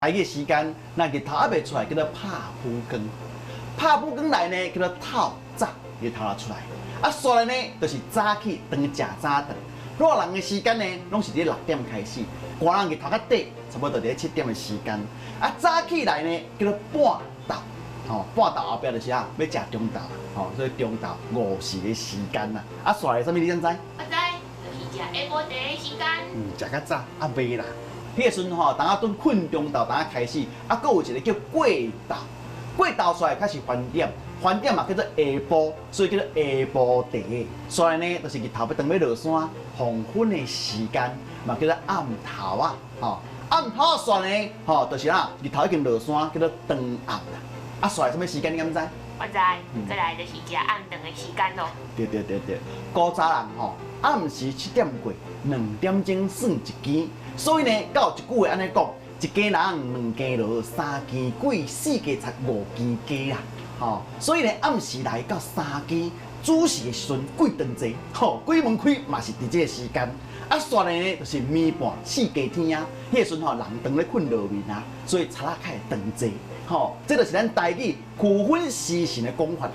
台語時間，若日頭猶未出來，叫做拍晡光。拍晡光來呢，叫做透早，日頭就出來。啊，煞來呢，就是早起當食早頓。熱人的時間呢，攏是佇6點開始。寒人日頭較短，差不多佇咧7點的時間。啊，早起來呢，叫做半晝。吼，半晝後壁就是啊，欲食中晝，吼，所以中晝午時的時間啦。啊，煞來啥物你敢知？我知，就是食下晡茶的時間。嗯，食較早，啊袂啦。彼个時陣吼，當仔陣睏中晝，當仔開始，啊，閣有一個叫過晝，過晝煞來較是飯點，飯點嘛叫做下晡，所以叫做下晡茶。煞來呢，就是日頭欲當欲落山，黃昏的時間嘛叫做暗頭仔，吼，暗頭仔煞呢，吼，就是啊，日頭已經落山，叫做轉暗啦。啊，煞來啥物時間你敢知？我知，再來就是食暗頓的時間囉。對對對對，古早人吼，暗時7點過，2點鐘算一更，所以呢，閣有一句話按呢講：一更人，兩更鑼，三更鬼，四更賊，五更雞啦。吼，所以呢，暗時來到三更，子時的時陣鬼當濟，吼，鬼門開嘛是佇這个時間。啊，煞來呢，就是暝半四更天啊，彼个時陣吼，人當咧睏落眠啊，所以賊仔較會當濟。吼，這就是咱台語區分時辰的講法。